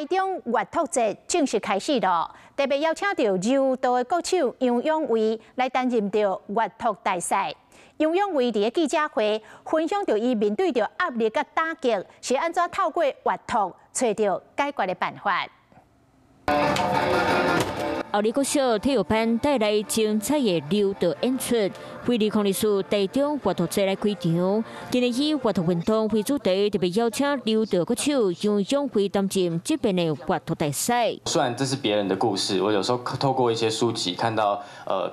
台中閱讀節正式開始囉，特別邀請到柔道的國手楊勇緯來擔任著閱讀大使。楊勇緯佇个記者會分享著伊面對著壓力佮打擊，是按怎透過閱讀揣著解決的辦法。后里國小體育班帶來精彩的柔道演出，為2024台中閱讀節來開場。今年以閱讀運動為主題，特別邀請柔道國手楊勇緯擔任這邊的閱讀大使。雖然這是別人的故事，我有時候透過一些書籍看到，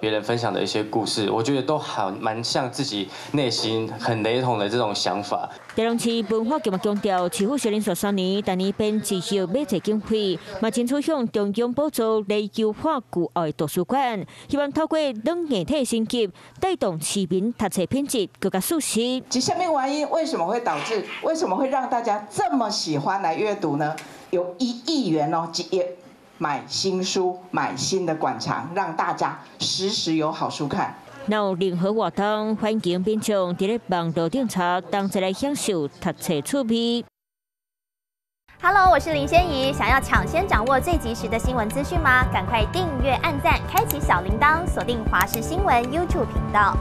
別人分享的一些故事，我覺得都還蠻像自己內心很雷同的這種想法。台中市文化局嘛強調，市府是連續3年，逐年編一億買冊經費，嘛爭取向中央補助來優化舊愛圖書館，希望透過軟硬體升級，帶動市民讀冊品質閣較舒適。是啥物原因？為什麼會導致？為什麼會讓大家這麼喜歡來閱讀呢？有1億元哦，1億買新書，買新的館藏，讓大家時時有好書看。若有任何活動，歡迎民眾佇咧網路頂查，同齊來享受讀冊趣味。 Hello，我是林仙怡，想要搶先掌握最及時的新聞資訊嗎？趕快訂閱、按讚、開啟小鈴鐺，鎖定華視新聞 YouTube 頻道。